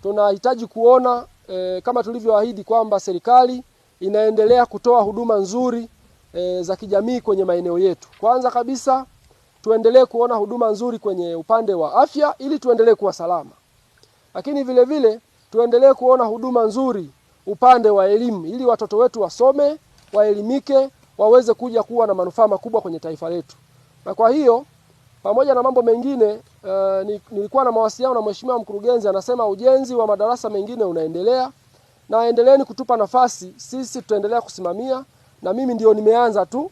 Tunahitaji kuona kama tulivyoahidi kwamba serikali inaendelea kutoa huduma nzuri za kijamii kwenye maeneo yetu. Kwanza kabisa tuendelee kuona huduma nzuri kwenye upande wa afya ili tuendelee kuwa salama. Lakini vile vile tuendelee kuona huduma nzuri upande wa elimu ili watoto wetu wasome, waelimike, waweze kuja kuwa na manufaa makubwa kwenye taifa letu. Na kwa hiyo pamoja na mambo mengine nilikuwa na mawasiliano na mheshimiwa mkurugenzi, anasema ujenzi wa madarasa mengine unaendelea, na endeleeni kutupa nafasi, sisi tutaendelea kusimamia, na mimi ndio nimeanza tu.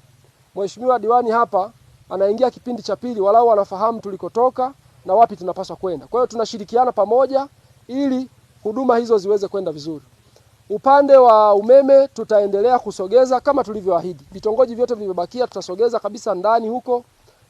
Mheshimiwa diwani hapa anaingia kipindi cha pili, walau anafahamu tulikotoka na wapi tunapaswa kwenda. Kwa hiyo tunashirikiana pamoja ili huduma hizo ziweze kwenda vizuri. Upande wa umeme tutaendelea kusogeza kama tulivyoahidi. Vitongoji vyote vilivyobakia tutasogeza kabisa ndani huko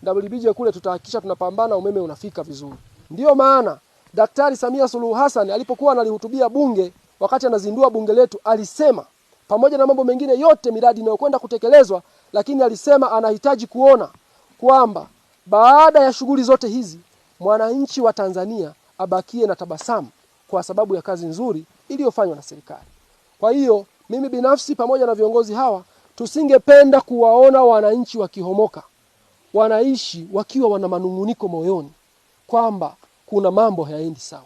WBJ kule, tutahakikisha tunapambana umeme unafika vizuri. Ndiyo maana Daktari Samia Suluhu Hassan alipokuwa analihutubia bunge wakati anazindua bunge letu alisema, pamoja na mambo mengine yote miradi inayokwenda kutekelezwa, lakini alisema anahitaji kuona kwamba baada ya shughuli zote hizi mwananchi wa Tanzania abakie na tabasamu kwa sababu ya kazi nzuri iliyofanywa na serikali. Kwa hiyo mimi binafsi pamoja na viongozi hawa tusingependa kuwaona wananchi wakihomoka, wanaishi wakiwa wana manunguniko moyoni kwamba kuna mambo hayaendi sawa.